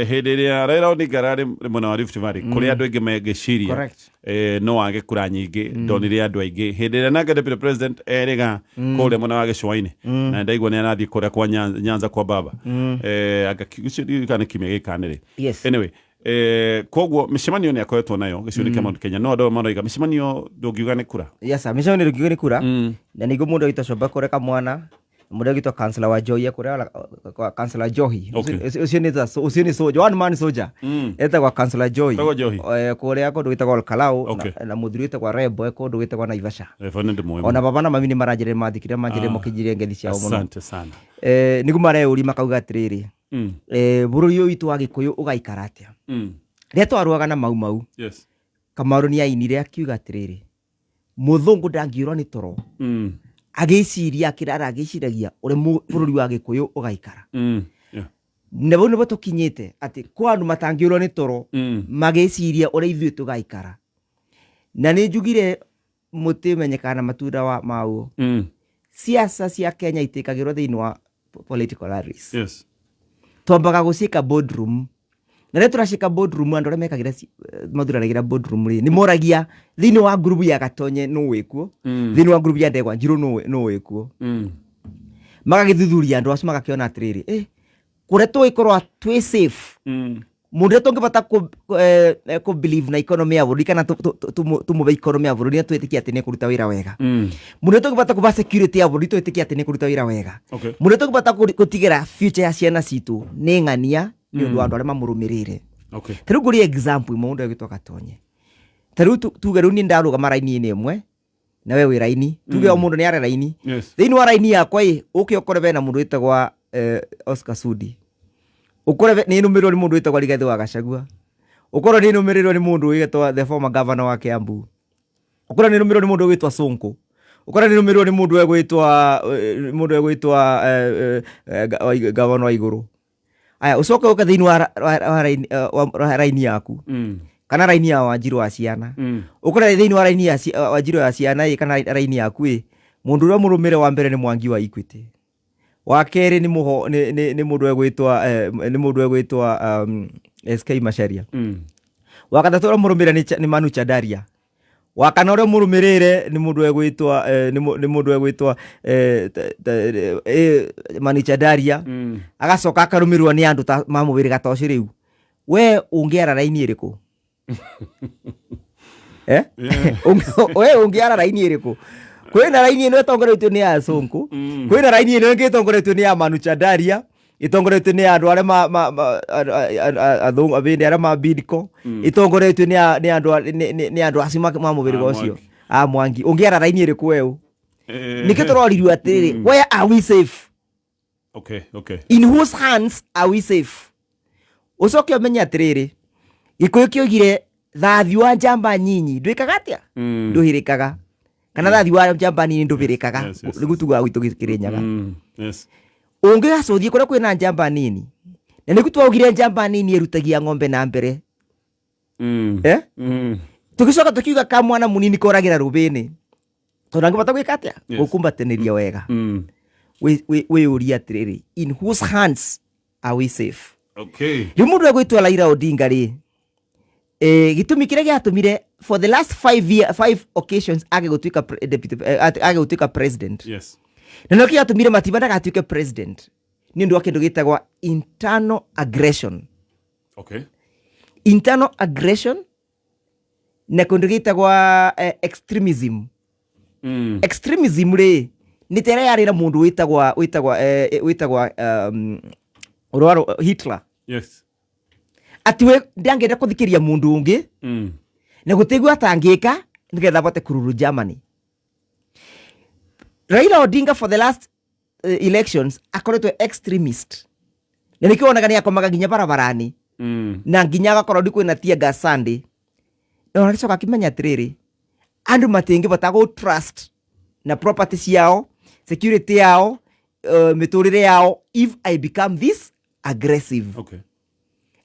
Hĩndĩ ĩrĩa Raila Odinga ararĩ mwena wa Rift Valley, kũrĩa andũ aingĩ mengĩciria no age kura nyingĩ, ndonire andũ aingĩ. Hĩndĩ ĩrĩa nake deputy president erĩga kũrĩa mwena wa gĩcũa-inĩ, na ndaigua nĩ arathiĩ kũrĩa kwa Nyanza kwa baba. Anga gĩcio ndiũĩ kana nĩ kiumia gĩkĩ kana nĩ rĩ. Anyway, koguo mĩcemanio nĩ akoretwo nayo gĩcigo-inĩ kĩa Mount Kenya, no andũ maroiga mĩcemanio ndũngiuga nĩ kura. Yes sir, mĩcemanio ndũngiuga nĩ kura. Na ningĩ mũndũ agĩtwo Coba kũrĩa kamwana, mũndũ agĩtwo kansela wa Johi kũrĩa kansela Johi. Ũcio nĩ ũcio nĩ soldier, one man soldier. Etagwo kansela Johi. Etagwo Johi. Kũrĩa kũndũ gwĩtagwo Olkalau na mũthuri wĩtagwo Rebo kũndũ gwĩtagwo Naivasha. Rebo nĩ ndĩmũĩ. Ona baba na mami nĩ maranjĩrire mathikire manjĩrire mũkĩnjire ngethi ciao mũno. Asante sana. Nĩguo mareyũria makauga atĩrĩrĩ, bũrũri ũyũ witũ wa Gĩkũyũ ũgaikara atĩa? Rĩrĩa twarũaga na Mau Mau, Kamaru nĩ ainire akiuga atĩrĩrĩ, mũthũngũ ndangĩũrwo nĩ toro agĩciria akĩrara agĩciragia ũrĩa bũrũri wa Gĩkũyũ ũgaikara. Na bau nĩbo tũkinyĩte atĩ kwa andũ matangĩũrwo nĩ toro magĩciria ũrĩa ithuĩ tũgaikara. Na nĩ njugire mũtĩ ũmenyekaga na matunda mauo. Siasa cia Kenya itikagĩrwo thĩinĩ wa political rallies. Twambaga gũciĩka boardroom. Na rĩrĩa tũraciĩka boardroom, andũ arĩa mekagĩra mathuranagĩra boardroom rĩ, nĩ moragia thĩinĩ wa group ya Gatonye nũ wĩkuo, thĩinĩ wa group ya Ndegwa Njirũ nũ wĩkuo. Magagĩthuthuria andũ acio magakĩona atĩrĩrĩ, kũrĩa tũgĩkorwo twĩ safe, mũndũ ũrĩa tũngĩbata kũ believe na economy ya bũrũri kana tũmũbe economy ya bũrũri na twĩtĩkie atĩ nĩ kũruta wĩra wega, mũndũ ũrĩa tũngĩbata kũba security ya bũrũri twĩtĩkie atĩ nĩ kũruta wĩra wega, mũndũ ũrĩa tũngĩbata gũtigĩra future ya ciana citũ nĩ ng'ania nĩ ũndũ wa andũ arĩa mamũrũmĩrĩire. Ta rĩu ngũrie example ĩmwe, mũndũ agĩtwo Gatonye, ta rĩu tuge rĩu niĩ ndarũgama raini-inĩ ĩmwe na we wĩ raini, tuge o mũndũ nĩ are raini. Thĩinĩ wa raini yakwa ĩ, ũke ũkore bena mũndũ wĩtagwa Oscar Sudi, ũkore nĩ nũmĩrĩrwo nĩ mũndũ wĩtagwa Rigathĩ wa Gachagua, ũkorwo nĩ nũmĩrĩrwo nĩ mũndũ wĩtagwa the former governor wa Kiambu, ũkorwo nĩ nũmĩrĩrwo nĩ mũndũ wĩtwa Sonko, ũkorwo nĩ nũmĩrĩrwo nĩ mũndũ wĩtwa mũndũ wĩtwa governor wa igũrũ. Aya, ũcoke ũke thĩinĩ wa raini yaku kana raini ya Wanjirũ wa ciana, ũkore thĩinĩ wa raini ya Wanjirũ ya ciana ĩ, kana raini yaku ĩ, mũndũ ũrĩa mũrũmĩre wa mbere nĩ Mwangi wa Equity, wa kerĩ nĩ mũho nĩ nĩ nĩ mũndũ egwĩtwa nĩ mũndũ egwĩtwa SK Macharia, wa gatatũ ũrĩa mũrũmĩre nĩ Manu Chadaria, wa kana ũrĩa mũrũmĩrĩire nĩ mũndũ egwĩtwa nĩ mũndũ egwĩtwa Manu Chadaria, agacoka akarũmĩrĩrwo nĩ andũ ta ma mũhĩrĩga ta ũcio. Rĩu we ũngĩara raini ĩrĩkũ? Eh? We ũngĩara raini ĩrĩkũ? Kwĩna raini ĩno ĩtongoretio nĩ acũngũ, kwĩna raini ĩno ĩngĩ ĩtongoretio nĩ ya Manu Chadaria, ĩtongoretio nĩ andũ arĩa athũngũ abĩndĩ arĩa ma Bidco, ĩtongoretio nĩ andũ nĩ andũ acio ma mũhĩrĩga A ũcio Mwangi. A Mwangi. Ũngĩara raini ĩrĩkũ weũ? Nĩkĩo tũroririo atĩrĩrĩ, where are we safe? In whose hands are we safe? Ũcoke ũmenye atĩrĩrĩ, Gĩkũyũ kĩoigire thathi wa njamba nyinyi ndwĩkaga atĩa? Ndũhĩrĩkaga, kana thathi wa njamba nini ndũbĩrĩkaga. Nĩguo tugaga gwitũ Kĩrĩnyaga. Ũngĩgacũthiĩ kũrĩa kwĩna njamba nini, na nĩguo twaugire njamba nini ĩrutagia ng'ombe na mbere. Eh? Tũgĩcoka tũkiuga ka mwana mũnini koragĩra rũbĩnĩ, tondũ angĩbata gwĩka atĩa? Gũkumbatĩnĩria wega. Wĩyũrie atĩrĩrĩ, in whose hands are we safe? Rĩu mũndũ egwĩtwo Raila Odinga rĩ, gĩtũmi kĩrĩa gĩatũmire for the last 5 year, five occasions age gũtuĩka deputy, age gũtuĩka president, na nĩkĩo gĩatũmire Matiba ndagatuĩke president, nĩ ũndũ wa kĩndũ gĩtagwa internal aggression. Internal aggression na kĩndũ gĩtagwa extremism. Extremism rĩ, nĩ ta ĩrĩa yarĩ na mũndũ wĩtagwa ũrĩa Hitler. Atĩ we ndangĩenda kũthikĩria mũndũ ũngĩ na gũtĩguo atangĩka nĩgetha abote kũruru Germany. Raila Odinga for the last elections akoretwo extremist, na nĩkĩo wonaga nĩ akomaga nginya barabarani na nginya agakorwo ndi kwĩna tear gas Sunday, na agĩcoka akĩmenya atĩrĩrĩ, andũ matingĩbota gũ trust na property ciao, security yao, mĩtũrĩre yao if I become this aggressive.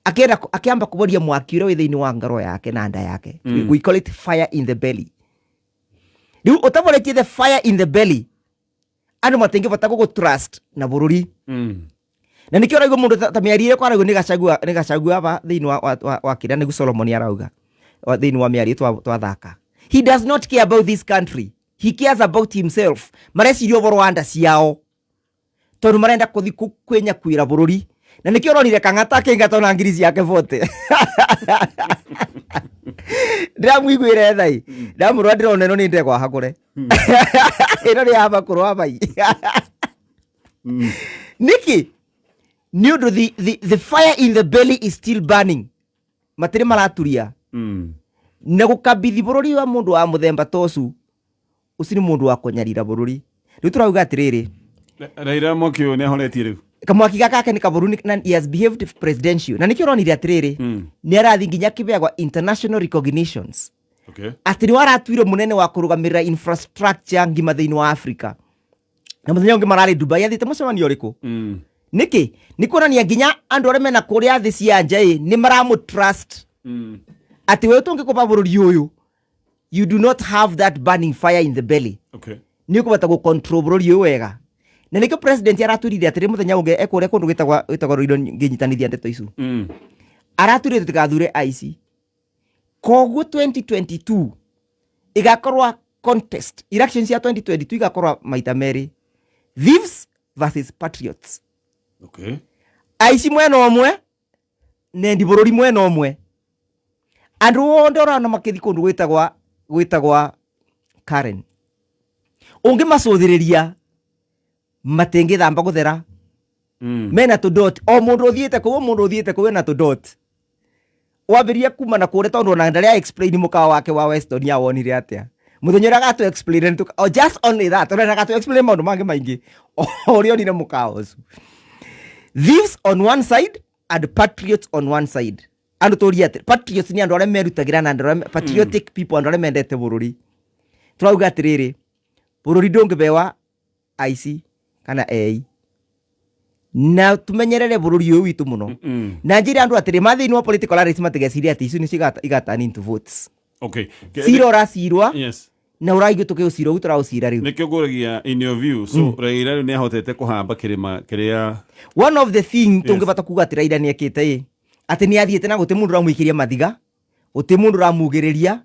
Akienda akiamba kuboria mwaki ũrĩa wĩ thĩinĩ wa ngoro yake na nda yake. We call it fire in the belly. Rĩu ũtaboretie the fire in the belly, andũ matingĩbota gũgũ trust na bũrũri. Na nĩkĩo ũraigua mũndũ ta mĩario ĩrĩa kwaragio nĩ Gachagua, nĩ Gachagua aba thĩinĩ wa kĩrĩa nĩguo Solomon arauga thĩinĩ wa mĩario twathaka. He does not care about this country, he cares about himself. Mareciria ũhoro wa nda ciao tondũ marenda kũthi kwĩnyakuĩra bũrũri. Na nĩkĩo ũronire Kang'ata akĩingata ona ngiri ciake bote. Ndĩramũiguĩre thai, ndamũrora ndĩrona ĩno nĩ ndegwa hagũre, ĩno nĩ ya makũrũ wa mai. Nĩkĩ? Nĩ ũndũ the fire in the belly is still burning, matirĩ maraturia. Na gũkabithi bũrũri wa mũndũ wa mũthemba ta ũcu, ũcio nĩ mũndũ wa kũnyarira bũrũri. Rĩu tũrauga atĩrĩrĩ, Raila mwaki ũyũ nĩ ahoretie rĩu. Kamwaki gaka gake nĩ kaboru na he has behaved presidential. Na nĩkĩo ũronire atĩrĩrĩ, nĩ arathiĩ nginya kĩbeagwa international recognitions, atĩ nĩ aratuire mũnene wa kũrũgamĩrĩra infrastructure ngima thĩinĩ wa Africa. Na mũthenya ũngĩ mararĩ Dubai, athiĩte mũcemanio ũrĩkũ? Nĩkĩ? Nĩ kuonania nginya andũ arĩa mena kũrĩa thĩ cia nja ĩ nĩ maramũ trust atĩ we tũngĩkũba bũrũri ũyũ, you do not have that burning fire in the belly. Nĩ ũkũbata gũ control bũrũri ũyũ wega. Na nĩkĩo president aratwĩrire atĩrĩ mũthenya ũngĩ ekũrĩa kũndũ gwĩtagwa Ruiru, ngĩnyitanithia ndeto icu, aratwĩrire tũtigathure aici. Koguo 2022 igakorwa contest, election cia 2022 igakorwa maita merĩ, thieves versus patriots. Aici mwena ũmwe, nendi bũrũri mwena ũmwe. Andũ othe ũrona makĩthi kũndũ gwĩtagwa Karen, ũngĩmacũthĩrĩria matingĩthamba gũthera. Mena tũdot, o mũndũ ũthiĩte kũu, o mũndũ ũthiĩte kũu ena tũdot. Wambĩrĩria kuma na kũrĩa, tondũ ona ndarĩa explain mũkawa wake wa Weston awonire atĩa mũthenya ũrĩa agatũ explain oh, just only that, ona agatũ explain maũndũ mangĩ maingĩ o ũrĩa onire mũkawa ũcio. Thieves on one side and patriots on one side. Andũ tũrie atĩ patriots nĩ andũ arĩa merutagĩra na andũ arĩa patriotic people, andũ arĩa mendete bũrũri. Tũrauga atĩrĩrĩ, bũrũri ndũngĩbewa aici kana ei, na tumenyerere bũrũri ũyũ witũ mũno. Na njĩre andũ atĩrĩ, ma thĩinĩ wa political rallies matigecirie atĩ icio nĩcio igaturn into votes. Cira ũracirwa na ũraigua tũkĩũcira ũguo tũraũcira rĩu. Nĩkĩo ngũragia, in your view, so Raila rĩu nĩ ahotete kũhamba kĩrĩma kĩrĩa? One of the thing tũngĩbata kuga atĩ Raila nĩ ekĩte ĩ atĩ nĩ athiĩte na gũtĩ mũndũ ũramũikĩria mathiga, gũtĩ mũndũ ũramugĩrĩria,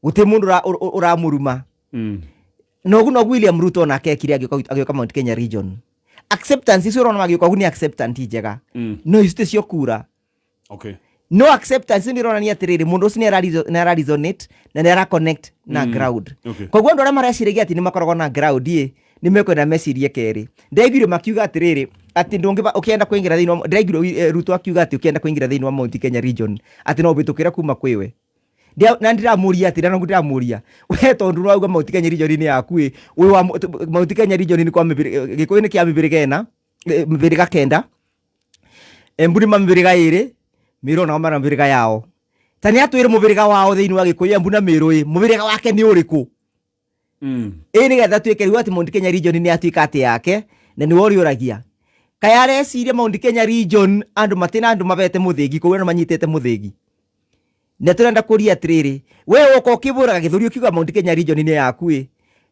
gũtĩ mũndũ ũramũruma. Na ũguo noguo William Ruto onake ekire agĩũka Mount Kenya region. Acceptance icio ũrona magĩũka ũguo nĩ acceptance njega, no icio ticio kura. No acceptance nĩ ĩronania atĩrĩrĩ, mũndũ ũcio nĩ ara resonate na nĩ ara connect na ground. Koguo andũ arĩa mareciragia atĩ nĩ makoragwo na ground ĩ nĩ mekwenda mecirie kerĩ. Ndaiguire makiuga atĩrĩrĩ, atĩ ndũngĩba ũkĩenda kũingĩra thĩinĩ wa, ndĩraiguire Ruto akiuga atĩ ũkĩenda kũingĩra thĩinĩ wa Mount Kenya region atĩ no ũbĩtũkĩre kuma kwĩwe. Na ndĩramũria atĩrĩ, na ndĩramũria we, tondũ nĩwauga Mount Kenya region nĩ yaku ĩ, wĩ wa Mount Kenya region nĩ kwa Gĩkũyũ nĩ kĩa mĩhĩrĩga ĩna, mĩhĩrĩga 9, Embu nĩ ma mĩhĩrĩga 2, Mĩrũ nao mena mĩhĩrĩga yao. Ta nĩ atwĩre mũhĩrĩga wao thĩinĩ wa Gĩkũyũ, Embu na Mĩrũ ĩ, mũhĩrĩga wake nĩ ũrĩkũ? Ĩ nĩgetha tuĩke rĩu atĩ Mount Kenya region nĩ atuĩka atĩ yake, na nĩwe ũrĩũragia kaya areciria Mount Kenya region andũ matina andũ mabete mũthĩgi kũu, andũ manyitĩte mũthĩgi. Na tũrenda kũria atĩrĩrĩ, we woka ũkĩbũraga gĩthũri ũkiuga Mount Kenya region nĩ yaku ĩ,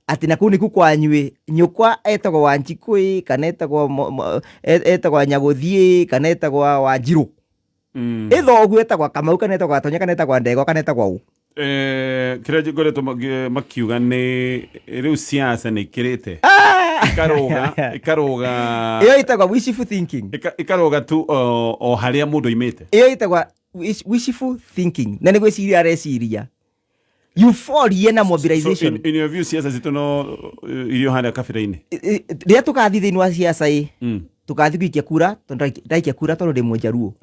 atĩ na kũu nĩku kwanyu ĩ, nyũkwa etagwo Wanjikũ ĩ, kana etagwo Nyagũthiĩ, kana etagwo Wanjirũ, ĩ thoguo etagwo Kamau, kana etagwo Gatonya, kana etagwo Ndegwa, kana etagwo ũ? Kĩrĩa ngoretwo makiuga nĩ rĩu siasa nĩ ikĩrĩte ikarũga. Ĩyo ĩtagwo wishful thinking. Ikarũga tu o harĩa mũndũ oimĩte. Ĩyo ĩtagwo wishful thinking, na nĩ gwĩciria areciria euphoria na mobilization. So in your view, siasa citũ no irio harĩa kabira-inĩ? Rĩrĩa tũgathiĩ thĩinĩ wa siasa ĩ, tũgathiĩ gũikia kura tondũ ndaikia kura tondũ ndĩ Mũjaruo,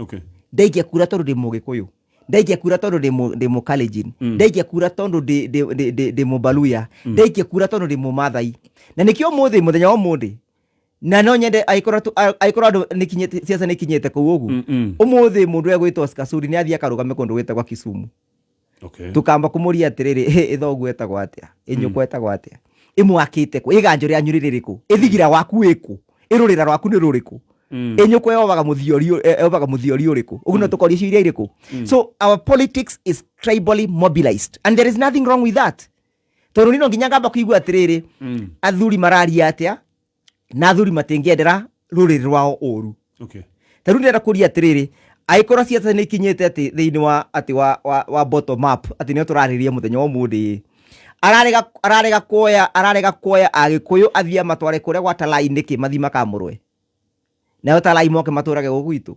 ndaikia kura tondũ ndĩ Mũgĩkũyũ, ndaikia kura tondũ ndĩ Mũkalenjin, ndaikia kura tondũ ndĩ Mũbaluya, ndaikia kura tondũ ndĩ Mũmathai. Na nĩkĩo ũmũthĩ, mũthenya wa ũmũthĩ, na no nyende angĩkorwo andũ nĩkinyĩte, siasa nĩkinyĩte kũu ũguo, ũmũthĩ mũndũ egwĩtwo Oscar Sudi nĩ athiĩ akarũgame kũndũ gwĩtagwo Kisumu, tukamba kũmũria atĩrĩrĩ, ĩthoguo etagwo atĩa? Ĩnyũkwa etagwo atĩa? Ĩmwakĩte kũ? Ĩganjo rĩanyu rĩrĩrĩkũ? Ĩthigira waku ĩkũ? Ĩrũrĩra rwaku nĩ rũrĩkũ? Ĩnyũkwa yobaga mũthiori ũrĩkũ? Ũguo no tũkoria icio iria irĩkũ. So our politics is tribally mobilized and there is nothing wrong with that, tondũ niĩ no nginya ngamba kũigua atĩrĩrĩ, athuri mararia atĩa, na athuri matingĩendera rũrĩrĩ rwao ũru. Okay. Ta rĩu ndĩrenda kũria atĩrĩrĩ, angĩkorwo ciaca nĩ ikinyĩte atĩ thĩinĩ wa atĩ wa bottom up, atĩ nĩo tũrarĩrĩria mũthenya wa ũmũthĩ, ararega kuoya Agĩkũyũ athiĩ amatware kũrĩa gwa Talai nĩkĩ? Mathiĩ makamũrwe nayo Talai moke matũrage gũkũ gwitũ.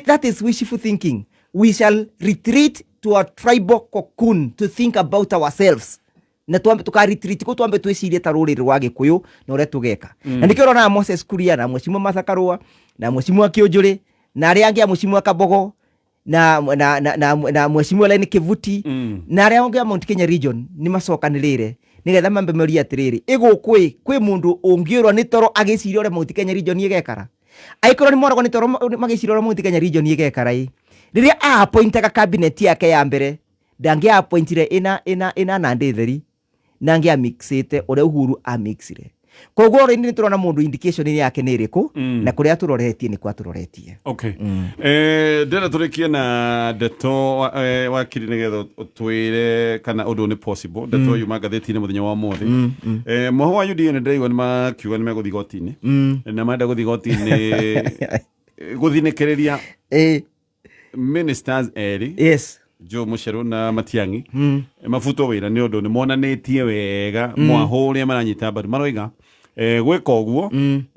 That is wishful thinking. We shall retreat to a tribal cocoon to think about ourselves. Na twambe tuka retreat kũ, twambe twĩcirie ta rũrĩrĩ rwa Gĩkũyũ na ũrĩa tũgeka. Na nĩkĩo ũronaga Moses Kuria na Mheshimiwa Martha Karũa na Mheshimiwa Kĩũnjũrĩ na arĩa angĩ a Mheshimiwa Kabogo na Mheshimiwa Len Kivuti na arĩa angĩ a Mount Kenya region nĩ macokanĩrĩire nĩgetha mambe merie atĩrĩrĩ, ĩgũkũ ĩ kwĩ mũndũ ũngĩũrwo nĩ toro agĩciria ũrĩa Mount Kenya region ĩgekara. Angĩkorwo nĩ moragwo nĩ toro magĩciria ũrĩa Mount Kenya region ĩgekara ĩ, rĩrĩa a-appointaga cabinet yake ya mbere, ndangĩ appointire ĩna Nandi theri na angĩ amixĩte ũrĩa Uhuru amixire. Koguo rĩ, nĩ tũrona mũndũ indication yake nĩ ĩrĩkũ na kũrĩa atũroretie nĩ kwa atũroretie. Okay. Ndĩrenda tũrĩkie na ndeto wakiri, nĩgetha ũtwĩre kana ũndũ nĩ possible. Ndeto yuma ngathĩti-inĩ mũthenya wa ũmũthĩ. Mũhũ wa UDA nĩ ndĩraigua nĩ makiuga nĩ megũthiĩ igoti-inĩ na marenda gũthiĩ igoti-inĩ gũthinĩkĩrĩria ministers erĩ, Joe Mucheru na Matiang'i, mabutwo wĩra nĩ ũndũ nĩ monanĩtie wega mwahũ ũrĩa maranyita mbaru. Maroiga gwĩka ũguo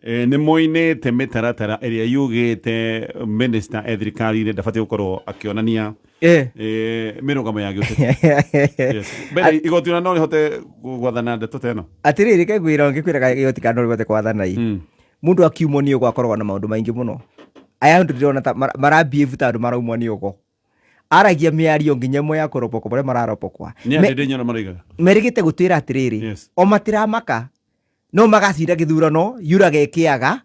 nĩ moinĩte mĩtaratara ĩrĩa yugĩte minister e thirikari-inĩ ndabatiĩ gũkorwo akĩonania mĩrũgamo ya gĩũteti. Yes. Mbere igoti ona no rĩhote gwathana ndeto ta ĩno? Atĩrĩrĩ, ke ngwĩra, ngĩkwĩraga igoti kana no rĩhote kwathana ĩ, mũndũ akiumwo nĩ ũgo akoragwo na maũndũ maingĩ mũno. Aya andũ ndĩrona ta marabehave ta andũ maraumwo nĩ ũgo, aragia mĩario nginya ĩmwe ya kũropokwo marĩa mararopokwa. Nĩ andĩ nyona maroigaga. Merĩgĩte gũtwĩra atĩrĩrĩ, o matiramaka no magacinda gĩthurano yuraga ĩkĩaga,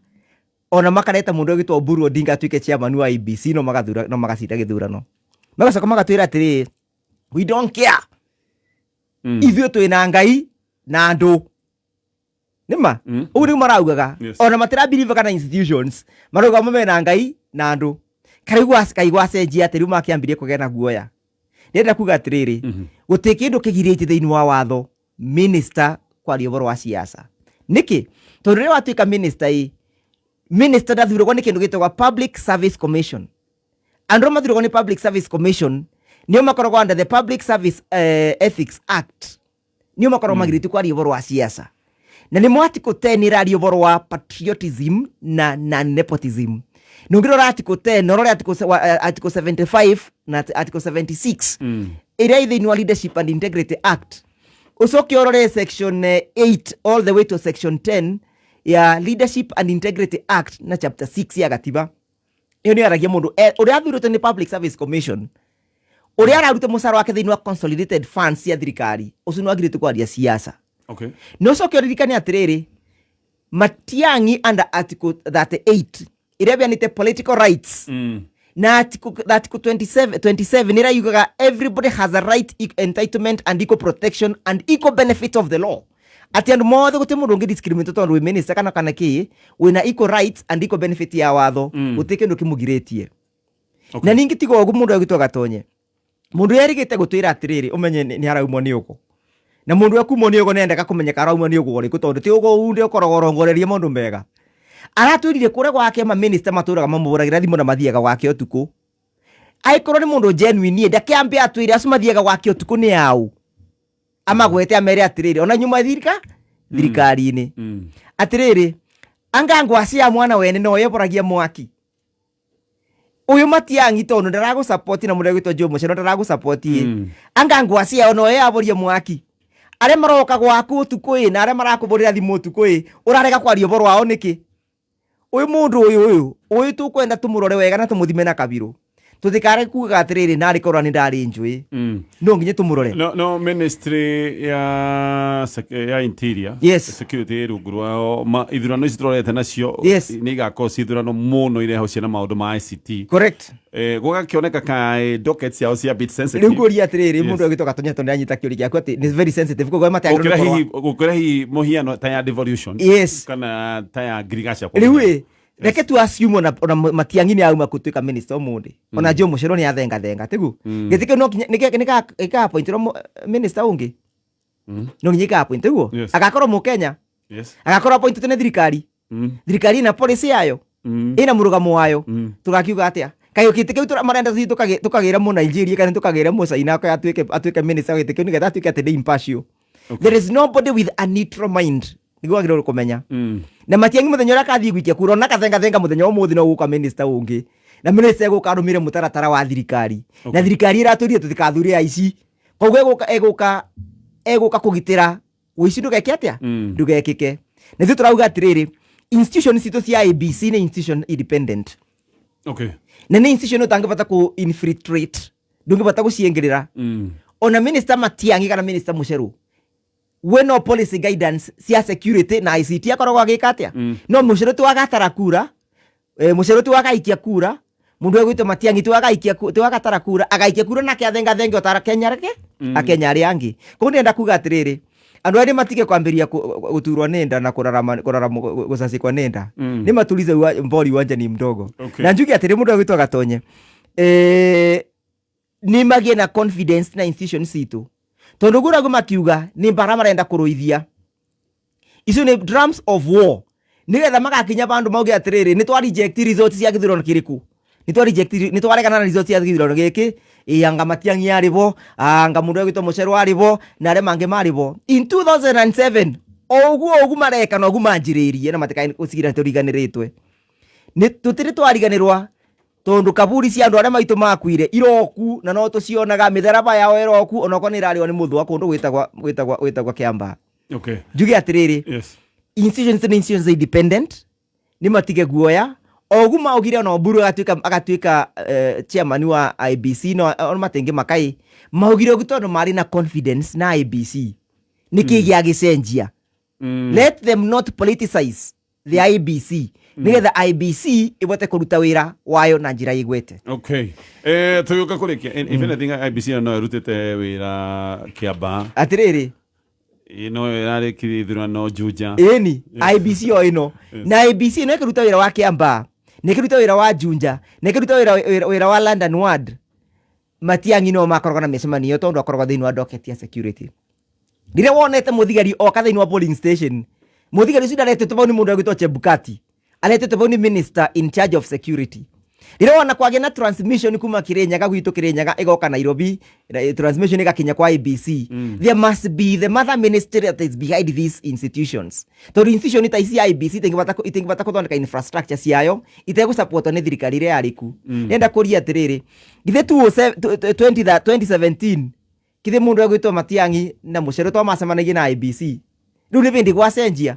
ona makareta mũndũ ũgĩtwo Oburu Odinga atuĩke chairman wa IEBC, no magathura no magacinda gĩthurano. Magacoka magatwĩra atĩrĩrĩ, "We don't care." Ithuĩ twĩna Ngai na andũ nĩma. Ũguo nĩguo maraugaga. Ona matirabirivaga na institutions, marauga mo mena Ngai na andũ. Karaigua kaigua acenjia atĩ rĩu makĩambirie kũgĩa na guoya. Ndĩrenda kuga atĩrĩrĩ, gũtirĩ kĩndũ kĩgirĩtie thĩinĩ wa watho minister kwaria ũhoro wa siasa. Nĩkĩ? Tondũ rĩrĩa watuĩka minister ĩ, minister ndathuragwo nĩ kĩndũ gĩtagwo Public Service Commission. Andũ arĩa mathuragwo nĩ Public Service Commission nĩo makoragwo under the Public Service Ethics Act, nĩo makoragwo magirĩtio kwaria ũhoro wa siasa. Na nĩmo article 10 ĩraria ũhoro wa patriotism na nepotism. Na ũngĩrora article 10 na ũrore article 75 na article 76 ĩrĩa ĩ thĩinĩ wa Leadership and Integrity Act, ũcoke ũrore section 8 all the way to section 10 ya Leadership and Integrity Act na chapter 6 ya gatiba, ĩyo nĩ yaragia mũndũ ũrĩa athurĩtwo nĩ Public Service Commission, ũrĩa araruta mũcara wake thĩinĩ wa consolidated funds cia thirikari, ũcio nĩ wagirĩtio kwaria siasa. Na ũcoke ũririkane atĩrĩrĩ, Matiang'i under article 38 ĩrĩa ĩheanĩte political rights na article 27 ĩrĩa yugaga everybody has a right, entitlement and equal protection and equal benefit of the law, atĩ andũ mothe gũtirĩ mũndũ ũngĩ discriminate tondũ wĩ minister kana kĩ, wĩna equal rights and equal benefit ya watho. Gũtirĩ kĩndũ kĩmũgirĩtie. Na ningĩ tiga ũguo, mũndũ agĩtwo Gatonye, mũndũ erĩgĩte gũtwĩra atĩrĩrĩ, ũmenye nĩ araumwo nĩ ũgo, na mũndũ ekumwo nĩ ũgo nĩendaga kũmenyeka araumwo nĩ ũgo ũrĩkũ, tondũ ti ũgo unde ũkoragwo ũrongorerie maũndũ mega. Aratwĩrire kũrĩa gwake maminista matũraga mamũhũragĩra thimũ na mathiaga gwake ũtukũ. Angĩkorwo nĩ mũndũ genuine, ndakĩambe atwĩre acio mathiaga gwake ũtukũ nĩ aũ, amagwete, amere atĩrĩrĩ, ona nyuma thirikari-inĩ. Atĩrĩrĩ, anga ngwaci ya mwana wene no yeboragia mwaki uyu Matiang'i, tondu ndaragũ na mũndũ agwĩtwo Joe Mucheru ndaragũ ĩ. Anga ngwaci yao no yaboria mwaki, arĩa maroka gwaku ũtukũ ĩ, na arĩa marakũbũrĩra thimũ ũtukũ ĩ, ũrarega kwaria ũhoro wao nĩkĩ? Ũyũ mũndũ ũyũ tũkwenda tũmũrore wega na tũmũthime na kabirũ, tũtikare kugaga atĩrĩrĩ, narĩ korwo nĩ ndarĩ njũĩ. No nginya tũmũrore. No ministry ya interior, security rungu rwao, ithurano ici tũrorete nacio nĩ igakorwo ci ithurano mũno ireho ciana maũndũ ma ICT. Gũgakĩoneka kaĩ docket ciao cia bit sensitive. Rĩu ngũria atĩrĩrĩ, mũndũ agĩtwo Gatonya, tondũ nĩanyita kĩũria gĩaku atĩ nĩ very sensitive, koguo matiagĩrĩirwo gũkĩra hihi gũkĩra hihi mũhiano ta ya devolution kana ta ya ngirigaca kwa Rĩu mũhiano. ĩ, reke tu assume ona Matiang'i nĩ auma gũtuĩka minister ũmũthĩ, ona Joe Mucheru nĩ athengathenga tiguo, gĩtĩ kĩu no nginya nĩgĩka-appointirwo minister ũngĩ. No nginya ĩka-appoint tiguo. Agakorwo Mũkenya, agakorwo appointed nĩ thirikari. Thirikari ĩna policy yayo. Ĩna mũrũgamo wayo. Tũgakiuga atĩa? Kaĩ gĩtĩ kĩu marenda tũthiĩ tũkagĩre mũ Nigeria kana tũkagĩre mũ China atuĩke minister wa gĩtĩ kĩu nĩgetha atuĩke atĩ nĩ impartial? There is nobody with a neutral mind, nĩguo wagĩrĩirwo kũmenya. Na Matiang'i mũthenya ũrĩa akathiĩ gũikia kura, ona kathengathenga mũthenya wa ũmũthĩ, no gũka minister ũngĩ, na minister egũka arũmĩre mũtaratara wa thirikari, na thirikari ĩratwĩrire tũtikathure aici. Koguo egũka kũgitĩra ũici ndũgeke atĩa? Ndũgekĩke. Na ithuĩ tũrauga atĩrĩrĩ, institution citũ cia IEBC nĩ institution independent. Na nĩ institution ũtangĩbata kũ infiltrate, ndũngĩbata gũciĩngĩrĩra. Ona minister Matiang'i kana minister Mucheru, we no policy guidance cia security na ICT akoragwo agĩka atĩa? No Mucheru ti wagatara kura, Mucheru ti wagaikia kura, mundu egwitwo Matiang'i ti wagaikia ti wagatara kura, agaikia kura nake athengathenge otara Kenya reke akenya arĩa angĩ. Koguo ndĩrenda kuga atĩrĩrĩ, andũ arĩa matige kwambĩrĩria gũturwo nĩ nda na kũrarama kũrarama gũcacĩkwo nĩ nda, nĩ matulize mbori uwanja ni mdogo. Na njuge atĩrĩ, mũndũ egwĩtwo Gatonye, nĩ magĩe na confidence na institution citũ, tondũ guo ũraigua makiuga nĩ mbara marenda kũrũithia, icio nĩ drums of war, nĩgetha magakinya bandũ mauge atĩrĩrĩ, nĩ twa reject results cia gĩthurano kĩrĩkũ, nĩ twa reject, nĩ twaregana na results cia gĩthurano gĩkĩ. Ĩ anga Matiang'i arĩ bo, anga mũndũ egwĩtwo Mũcerwa arĩ bo, na arĩa mangĩ marĩ bo in 2007. O ũguo ũguo mareka na ũguo manjĩrĩirie, na matikae gũcigĩrĩra tũriganĩrĩtwe. Nĩ tũtirĩ twariganĩrwa, tondũ kaburi cia andũ arĩa maitũ makuire iroku na no tũcionaga, mĩtharaba yao ĩroku onokorwo nĩ ĩrarĩo nĩ mũthũa kũndũ gwĩtagwa Kĩambaa. Njuge atĩrĩrĩ, institutions nĩ institutions independent, nĩ matige guoya. O ũguo maugire ona Oburu agatuĩka chairman wa IEBC, no ona matenge makai maugire ũguo tondũ marĩ na confidence na IEBC. Nĩ kĩ gĩagĩcenjia? Let them not politicize the IEBC, nĩgetha IEBC ĩbote kũruta wĩra wayo na njĩra ĩgwete. Okay, tũgĩũka kũrĩkia, if anything, IEBC no ĩrutĩte wĩra Kĩambaa. Atĩrĩrĩ, no ĩrarĩkirie ithurano Juja. Ĩni IEBC o ĩno, na IEBC ĩno ĩkĩruta wĩra wa Kĩambaa, na ĩkĩruta wĩra wa Juja, na ĩkĩruta wĩra wa London Ward, Matiang'i no makoragwo na mĩcemanio, tondũ akoragwo thĩinĩ wa docket ya security. Rĩrĩa wonete mũthigari oka thĩinĩ wa polling station, mũthigari ũcio ndaretĩtwo bau nĩ mũndũ egwĩtwo Chebukati, aretĩtwo bau nĩ minister in charge of security. Rĩrĩa wona kwagĩa na transmission kuma Kirinyaga gwitũ, Kirinyaga ĩgoka Nairobi, transmission ĩgakinya kwa IEBC, there must be the mother ministry that is behind these institutions, tondũ institution ta ici ya IEBC itingĩbata kũthondeka infrastructure ciayo itegũsupportwo nĩ thirikari ĩrĩa yarĩ ku. Ndĩrenda kũria atĩrĩrĩ, githĩ 2017 githĩ mũndũ egwĩtwo Matiang'i na Mũcere to macemanagie na IEBC? Rĩu nĩ bĩndĩ gwacenjia.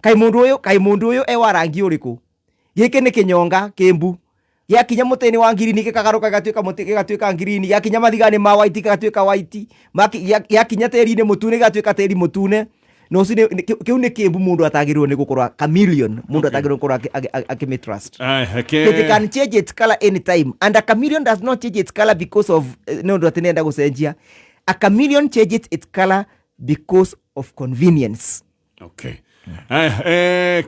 Kaĩ mũndũ ũyũ e wa rangi ũrĩkũ? Gĩkĩ nĩ kĩnyonga kĩmbu, gĩakinya mũtĩ-inĩ wa ngirini gĩkagarũka gĩgatuĩka mũtĩ, gĩgatuĩka ngirini, gĩakinya mathiga-inĩ ma white gĩgatuĩka white. Gĩakinya tĩri-inĩ mũtune gĩgatuĩka tĩri mũtune. Na ũcio kĩu nĩ kĩmbu mũndũ atagĩrĩirwo nĩ gũkorwo, chameleon mũndũ atagĩrĩirwo gũkorwo akĩmĩtrust. Ai, reke. It can change its color anytime, and a chameleon does not change its color because of nĩ ũndũ atĩ nĩenda gũcenjia. A chameleon changes its color because of convenience. Okay.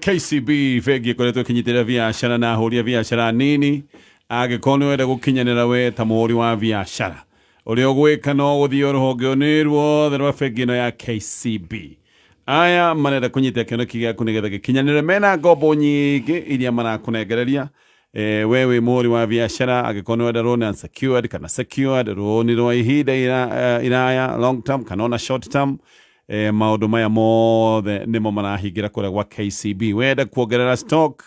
KCB bengi ĩkoretwo ĩkĩnyitĩrĩra biacara na ahũri a biacara nini. Angĩkorwo nĩ wenda gũkinyanĩra we ta mũhũri wa biacara, ũrĩa ũgwĩka no gũthiĩ rũhonge-inĩ ruothe rwa bengi ĩno ya KCB. Aya marenda kũnyita kĩoneki gĩaku nĩgetha gĩkinyanĩre, mena ngombo nyingĩ iria marakũnengereria. We wĩ mũhũri wa biacara, angĩkorwo nĩ wenda loan unsecured kana secured, rũni rwa ihinda iraya, long term kana ona short term, maũndũ maya mothe nĩmo marahingĩra kũrĩa gwa KCB. Wenda kuongerera stock,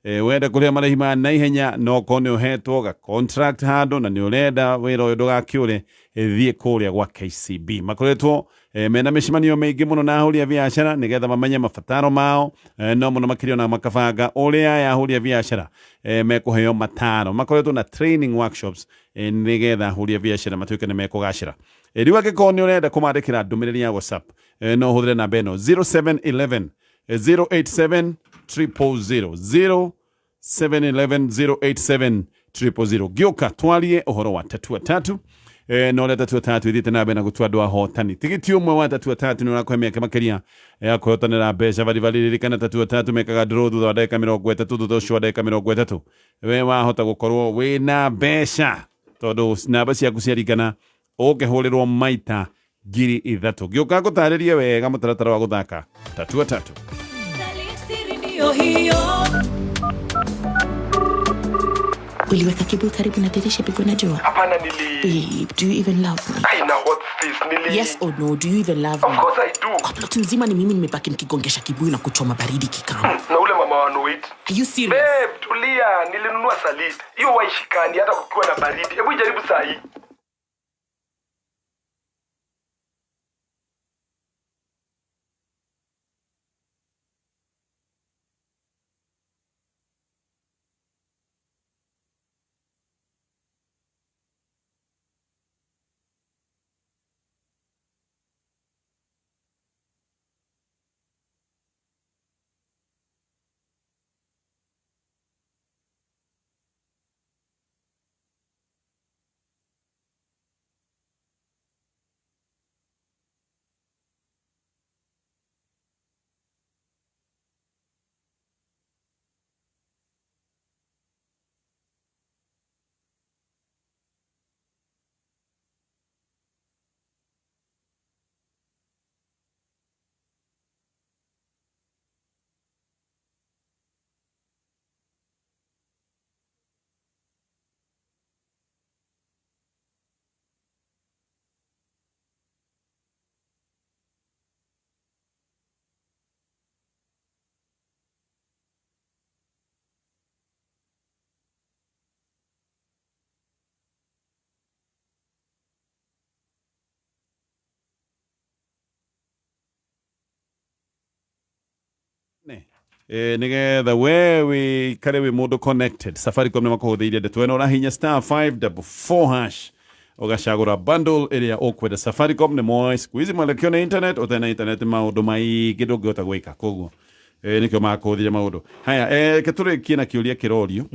wenda kũrĩha marĩhi ma naihenya, no korwo nĩ ũhetwo ga contract handũ na nĩ ũrenda wĩra ũyũ ndũgakĩũre, thiĩ kũrĩa gwa KCB. Makoretwo mena mĩcemanio mĩingĩ mũno na ahũri a biacara nĩgetha mamenye mabataro mao, no mũno makĩria ona makabanga ũrĩa aya ahũri a biacara mekũheo mataro. Makoretwo na training workshops, nĩgetha ahũri a biacara matuĩke nĩ mekũgacĩra. Rĩu angĩkorwo nĩ ũrenda kũmandĩkĩra ndũmĩrĩri ya WhatsApp, no ũhũthĩre namba ĩno 0711 087 000, 0711 087 000. Ngĩũka twarie ũhoro wa tatua tatu, na ũrĩa tatua tatu ithiĩte na mbere na gũtua andũ ahotani. Tigiti ũmwe wa tatua tatu nĩ ũrakũhe mĩeke makĩria ya kwĩhotanĩra mbeca baribari. Ririkana, tatua tatu mekaga draw thutha wa ndagĩka 30. Thutha ũcio wa ndagĩka 30, we wahota gũkorwo wĩna mbeca, tondũ namba ciaku ciaringana ũkĩhũrĩrwo maita 3000. Ngĩũka ngũtarĩrie wega mũtaratara wa gũthaka tatua tatu. Siri ndiyo hiyo. Uliweka kibuyu karibu na dirisha pigwe na jua? Hapana, nili Babe, do you even love me? Ai, now what's this? Nili Yes or no, do you even love Of me? course I do. Kwa plot nzima ni mimi nimebaki nikigongesha kibuyu na kuchoma baridi kikamu. Na ule mama wa Noit. Are you serious? Babe, tulia, nilinunua salid. Hiyo waishikani hata kukiwa na baridi. Hebu jaribu saa hii. Nigetha we wikare wi mundu connected. Safaricom nĩ makũhũthĩirie ndeto ĩno, ũrahinya star 544 hash ũgacagũra bundle ĩrĩa ũkwenda. Safaricom nĩ moĩ siku hizi mwelekeo nĩ internet, ũtarĩ na internet maũndũ maingĩ ndũngĩhota gwĩka, koguo nĩkĩo makũhũthĩria maũndũ haya. Reke tũrĩkie na kĩũria kĩrorio,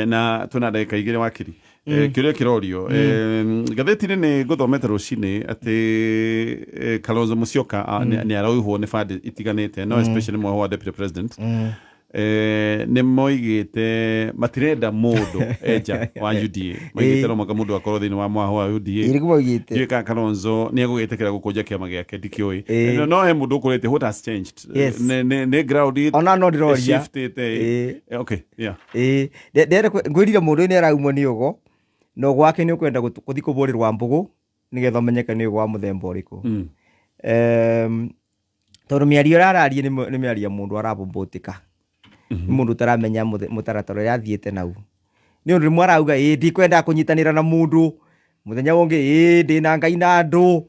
na twĩna ndagĩka 2 wakiri. Kĩũria kĩrorio, ngathĩti-inĩ nĩ ngũthomete rũcinĩ atĩ Kalonzo Musyoka nĩ aroihwo nĩ bandi itiganĩte, no especially mwaho wa deputy president. Nĩ moigĩte matirenda mũndũ enja wa UDA, moigĩte no mũhaka mũndũ akorwo thĩinĩ wa mwaho wa UDA. Ĩrĩkũ maugĩte? Ndiũĩ kana Kalonzo nĩ egũgĩtĩkĩra gũkũnja kĩama gĩake, ndikĩũĩ. No he mũndũ ũkũrĩte, what has changed? Nĩ ground Ona no ndĩroria. shiftĩte. Okay, yeah. Ngwĩrire mũndũ ũyũ nĩ araumwo nĩ ũgo, na ũgo wake nĩ ũkwenda gũthiĩ kũbũrĩrwa mbũgũ nĩgetha ũmenyeke nĩ ũgo wa mũthemba ũrĩkũ. Tondũ mĩario ĩrĩa araria nĩ mĩario ya mũndũ arabũmbũtĩka, nĩ mũndũ ũtaramenya mũtaratara ũrĩa athiĩte nau. Nĩ ũndũ rĩmwe arauga ĩĩ ndikwenda kũnyitanĩra na mũndũ, mũthenya ũngĩ ĩĩ ndĩna Ngai na andũ,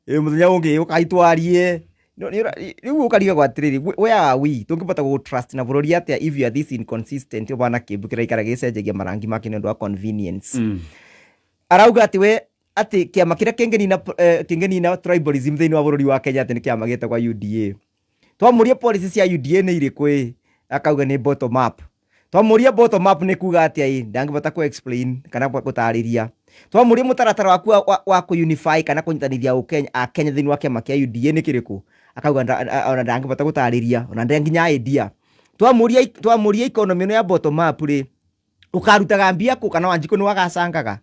mũthenya ũngĩ ũkai twarie. Rĩu ũkarigagwo atĩrĩrĩ, where are we? Tũngĩbota gũ trust na bũrũri atĩa if you are this inconsistent, ũbana kĩmbu kĩraikara gĩcenjagia marangi make nĩ ũndũ wa convenience. Arauga atĩ we atĩ kĩama kĩrĩa kĩngĩnina tribalism thĩinĩ wa bũrũri wa Kenya atĩ nĩ kĩama gĩtagwo UDA. Twamũria policy cia UDA nĩ irĩkũ ĩ, akauga nĩ bottom up. Twamũria bottom up nĩ kuga atĩa ĩ, ndangĩbota kũ explain kana gũtarĩria. Twamũria mũtaratara waku wa kũ unify kana kũnyitanithia Akenya thĩinĩ wa kĩama kĩa UDA nĩ kĩrĩkũ, akauga ona ndangĩbota gũtarĩria, ona ndĩ nginya idea. Twamũria economy ĩno ya bottom up rĩ, ũkarutaga mbia kũ kana Wanjikũ nĩ wagacangaga?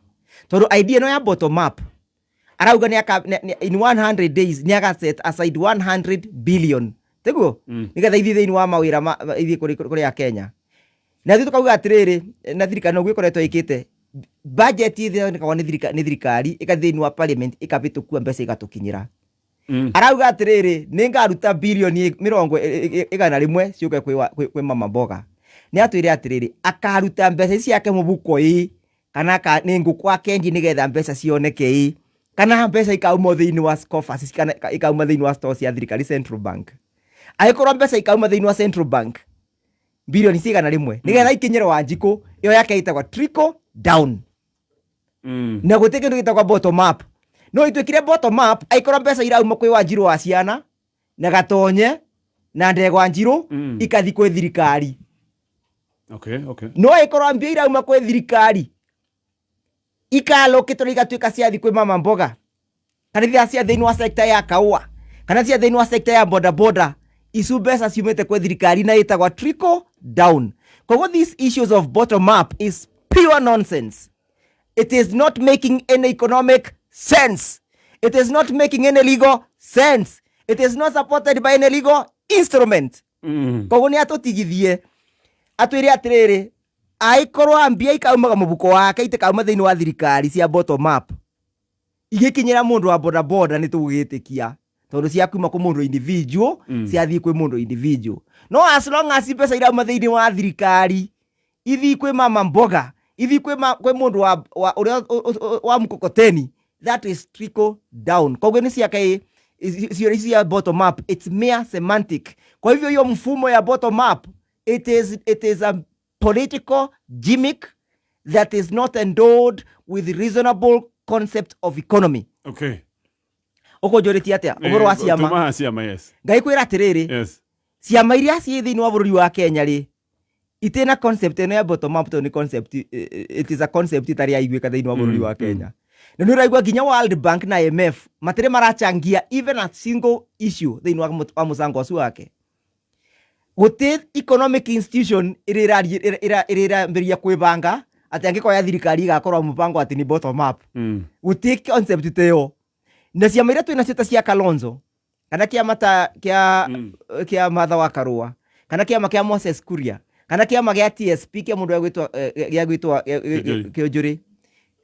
Tondũ idea ĩno ya bottom up arauga nĩ in 100 days nĩ aga set aside 100 billion, tiguo? Nĩgetha ithiĩ thĩinĩ wa mawĩra ithiĩ kũrĩ a Kenya. Na ithuĩ tũkauga atĩrĩrĩ, na thirikari noguo ĩkoretwo ĩkĩte budget ithondekagwo nĩ thirikari ĩgathiĩ thĩinĩ wa parliament ĩkabĩtũkua mbeca igatũkinyĩra. Arauga atĩrĩrĩ, nĩ ngaruta bilioni mĩrongo 100 ciũke kwĩ mama mboga. Nĩ atwĩre atĩrĩrĩ, akaruta mbeca ici ciake mũbuko ĩ, kana nĩ ngũkũ akenji nĩgetha mbeca cioneke ĩ, kana mbeca ikauma thĩinĩ wa coffers, kana ikauma thĩinĩ wa stores cia thirikari Central Bank. Angĩkorwo mbeca ikauma thĩinĩ wa Central Bank bilioni cigana rĩmwe nĩgetha ikinyĩre Wanjikũ, ĩyo yake ĩtagwo trickle down. Na gũtirĩ kĩndũ gĩtagwo bottom up. No ituĩkire bottom up angĩkorwo mbeca irauma kwĩ Wanjirũ wa ciana na Gatonye na Ndegwa Njirũ ikathi kwĩ thirikari. Okay. No angĩkorwo mbia irauma kwĩ thirikari ikalokĩtwo igatuĩka ciathi kwĩ mama mboga, kana ithia cia thĩinĩ wa sector ya kaũa, kana cia thĩinĩ wa sector ya boda boda, icu mbeca ciumĩte kwĩ thirikari na ĩtagwo trickle down. Koguo these issues of bottom up is pure nonsense. It is not making any economic sense. It is not making any legal sense. It is not supported by any legal instrument. Koguo nĩ atũtigithie, atwĩre atĩrĩrĩ, Aikorwo mbia ikaumaga mũbuko wake itikauma thĩinĩ wa thirikari cia bottom up igĩkinyĩra mũndũ wa bodaboda nĩ tũgwĩtĩkia tondũ ciakuma kwĩ mũndũ individual, ciathiĩ kwĩ mũndũ individual. No as long as mbeca irauma thĩinĩ wa thirikari ithiĩ kwĩ mama mboga, ithiĩ kwĩ mũndũ wa ũrĩa wa mkokoteni, that is trickle down. Koguo nĩ ciake cio cia bottom up, it's mere semantic. Kwa hivyo hiyo mfumo ya bottom up, it is a political gimmick that is not endowed with reasonable concept of economy. Ũkũnjũrĩtie atĩa ũhoro wa ciama? Tumaha ciama, yes. Ngai kwĩra atĩrĩrĩ, ciama iria ciĩ thĩinĩ wa bũrũri wa Kenya rĩ, itina concept ĩno ya bottom up, tondũ nĩ concept, it is a concept ĩtarĩ yaiguĩka thĩinĩ wa bũrũri wa Kenya. Na nĩ ũraigua nginya World Bank na IMF matirĩ marachangia even a single issue thĩinĩ wa mũcango ũcio wake. Gũtĩ economic institution ĩrĩa ĩrĩa ĩrambĩrĩria kwĩbanga atĩ angĩkorwo ya thirikari ĩgakorwo mũbango atĩ nĩ bottom up. Gũtĩ concept ta ĩyo. Na ciama iria twĩnacio ta cia Kalonzo kana kĩama ta kĩa kĩa Martha wa Karũa kana kĩama kĩa Moses Kuria kana kĩama gĩa TSP kĩa mũndũ gĩa gwĩtwo Kĩũnjũri. Kĩũnjũrĩ,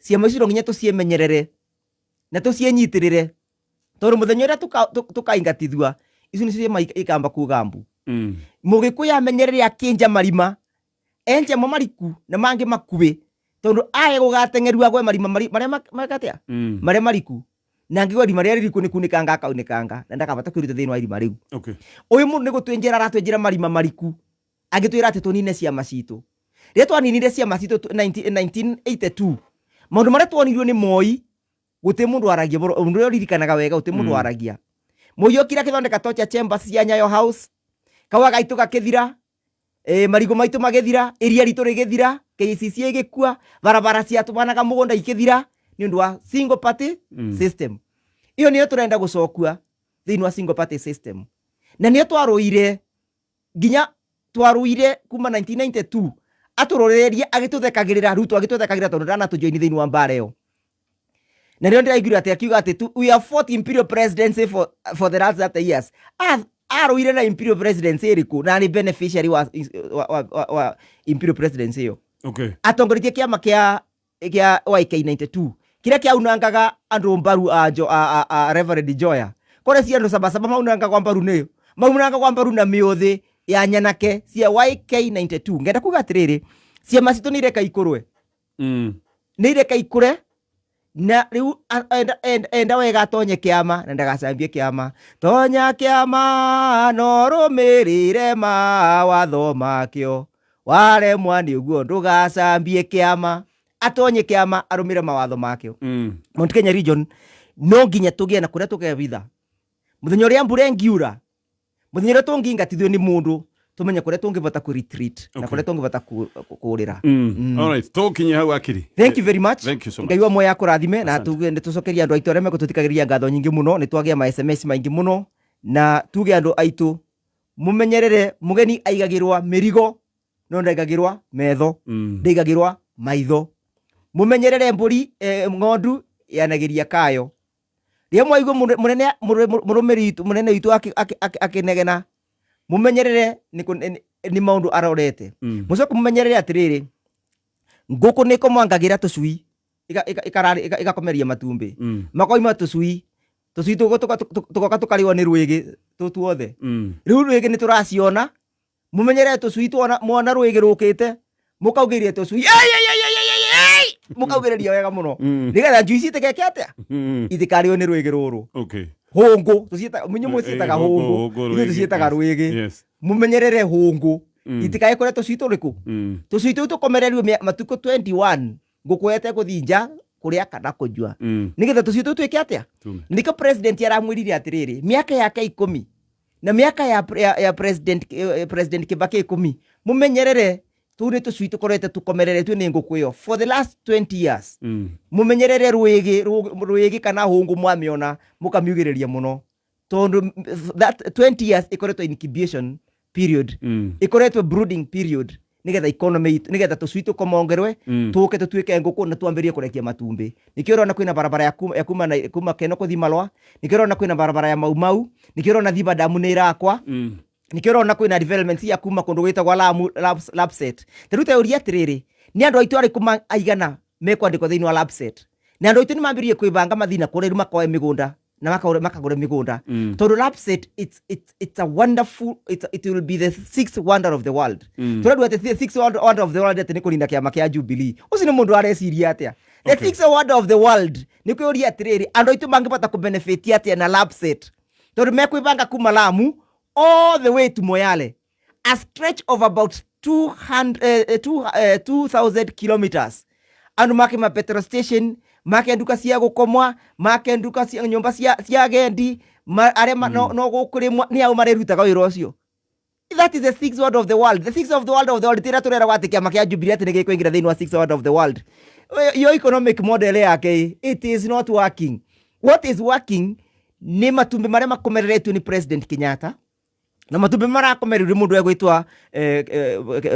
ciama icio no nginya tũciemenyerere na tũciĩnyitĩrĩre, tondũ mũthenya ũrĩa tũkaingatithua, icio nĩcio ciama ikamba kuga mbu. Mũgĩkũyũ amenyerere akĩnja marima, enje mo mariku na mangĩ makuĩ, tondũ aye gũgateng'erua gwe marima marĩa makatia marĩa mariku, na angĩgwa irima rĩrĩa rĩriku nĩ kunĩkanga akaunĩkanga na ndakabata kwĩruta thĩinĩ wa irima rĩu. Ũyũ mũndũ nĩ gũtwĩnjĩra aratwĩnjĩra marima mariku agĩtwĩra atĩ tũnine ciama citũ. Rĩrĩa twaninire ciama citũ 1982, maũndũ marĩa twonirio nĩ Moi, gũtĩ mũndũ waragia. Ũndũ ũrĩa ũririkanaga wega, gũtĩ mũndũ waragia. Moi okire akĩthondeka torture chambers cia Nyayo House, kaua gaitũ gakĩthira, marigũ maitũ magĩthira, iria ritũ rĩgĩthira, KCC ĩgĩkua, barabara ciatũmanaga mũgũnda ikĩthira nĩ ũndũ wa single party system. Ĩyo nĩyo tũrenda gũcokua thĩinĩ wa single party system, na nĩyo twarũire nginya twarũire kuma 1992. Atũrorerie agĩtũthekagĩrĩra, Ruto agĩtũthekagĩrĩra tondũ ndanatũjoini thĩinĩ wa mbara ĩyo. Na nĩyo ndĩraiguire atĩ akiuga atĩ we have fought imperial presidency for the last 30 years. Arũire na imperial presidency ĩrĩkũ na nĩ beneficiary wa imperial presidency ĩyo? Atongoretie kĩama kĩa YK92 kĩrĩa kĩaunangaga andũ mbaru a Reverend Njoya. Kore cia andũ sabasaba maunangagwa mbaru, nĩ maunangagwa mbaru na mĩũthĩ ya nyanake cia YK92. Ngenda kuga atĩrĩrĩ, ciama citũ nĩ ireka ikũrwe, nĩ ireka ikũre, na rĩu enda wega atonye kĩama na ndagacambie kĩama. Tonya kĩama no rũmĩrĩre mawatho makĩo, waremwa nĩ ũguo ndũgacambie kĩama. Atonye kĩama arũmĩre mawatho makĩo. Mount Kenya region no nginya tũgĩe na kũrĩa tũkebitha mũthenya ũrĩa mbura ĩngiura, mũthenya ũrĩa tũngĩingatithio nĩ mũndũ, tũmenye kũrĩa tũngĩbota kũ retreat na kũrĩa tũngĩbota kũrĩra. All right, tũkinye hau akiri. Thank you very much. Thank you so much. Ngai wa moya akũrathime na Asante. tuge nĩ tũcokeria andũ aitũ arĩa megũtũthikagĩrĩria ngatho nyingĩ mũno. Nĩ twagĩa ma SMS maingĩ mũno, na tuge andũ aitũ mũmenyerere, mũgeni aigagĩrwa mĩrigo no ndaigagĩrwa metho, ndaigagĩrwa maitho. Mũmenyerere mbũri, ng'ondu yanagĩria kayo. Rĩrĩa mwaigua mũnene mũrũmĩrĩri witũ, mũnene witũ akĩnegena, mũmenyerere nĩ maũndũ arorete. Mũcoke mũmenyerere atĩrĩrĩ, ngũkũ nĩ ĩkomangagĩra tũcui, ĩgakomeria matumbĩ, makoima tũcui, tũcui tũgoka tũkarĩo nĩ rwĩgĩ tũ tuothe. Rĩu rwĩgĩ nĩ tũraciona. Mũmenyerere tũcui tuona, mwana rwĩgĩ rũkĩte mũkaugĩria tũcui, "Ei, ei, ei, ei, ei, ei, ei!" Mũkaugĩrĩria wega mũno nĩgetha njui citigeke atĩa, itikarĩo nĩ rwĩgĩ rũrũ. Hũngũ tũciĩtaga, inyuĩ mũciĩtaga hũngũ, hũngũ, ithuĩ rwĩgĩ, tũciĩtaga rwĩgĩ. Mũmenyerere hũngũ itikae kũrĩa tũcui tũrĩkũ. Tũcui tũu tũkomererio matukũ 21 ngũkũ ĩtegũthinja kũrĩa kana kũnyua, nĩgetha tũcui tũu twĩke atĩa? Tume. Nĩkĩo president aramwĩrire atĩrĩrĩ, mĩaka yake 10 na mĩaka ya president Kibaki 10, mũmenyerere tũu nĩ tũcui tũkorete tũkomereretio nĩ ngũkũ ĩyo for the last 20 years. Mũmenyerere rwĩgĩ, rwĩgĩ kana hũngũ, mwamĩona mũkamiugĩrĩria mũno, tondũ that 20 years ĩkoretwo incubation period, ĩkoretwo brooding period, nĩgetha economy itũ, nĩgetha tũcui tũkomongerwe, tũke tũtuĩke ngũkũ na twambĩrĩrie kũrekia matumbĩ. Nĩkĩo ũrona kwĩna barabara ya kuma Keno kũthi Malwa, nĩkĩo ũrona kwĩna barabara ya Mau Mau, nĩkĩo ũrona Thiba damu nĩ ĩrakwa. Nikio ũrona kwĩna development ya kuma kũndũ gwĩtagwo Lamu, Lapset. Ta rĩu teuria atĩrĩrĩ, nĩ andũ aitũ arĩkũ aigana mekwandĩkwo thĩinĩ wa Lapset? Na andũ aitũ nĩ mambĩrĩrie kwĩbanga mathiĩ na kũrĩa rĩu makoe mĩgũnda na makagũre mĩgũnda, tondũ Lapset it's a wonderful, it will be the sixth wonder of the world. Tũrerwo atĩ the sixth wonder of the world atĩ nĩ kũnina kĩama kĩa Jubilee. Ũcio nĩ mũndũ areciria atĩa? The sixth wonder of the world nĩ kwĩũria atĩrĩrĩ, andũ aitũ mangĩbota kũbenefit atĩa na Lapset? Tondũ mekwĩbanga kuma Lamu all the way to Moyale, a stretch of about 200, 2000 kilometers. Andu make ma petrol station, make nduka cia gukomwa, make nduka cia nyumba cia agendi aria no gukurimwa ni au marerutaga wira ucio. That is the sixth wonder of the world. The sixth of the world tira tureragwo atĩ kĩama kĩa Jubilee atĩ nĩ gĩkũingĩra thĩinĩ wa sixth wonder of the world. Yo economic model yake, it is not working. What is working nĩ matumbĩ marĩa makomereretio nĩ President Kenyatta na matumbĩ marakomererio mũndũ egwĩtwa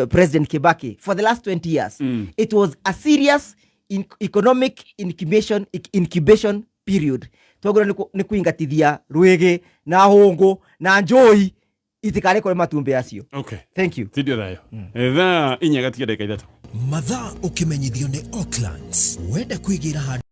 President Kibaki for the last 20 years. It was a serious economic incubation period. Twagĩrĩirwo nĩ kũingatithia rwĩgĩ na hũngũ na njũi itikarĩ kũrĩ matumbĩ acio. Thank you. Tindio thayo. Thaa 4 gatiga ndagĩka 3. Mathaa ũkĩmenyithio nĩ Oaklands wenda kwĩgĩra handũ.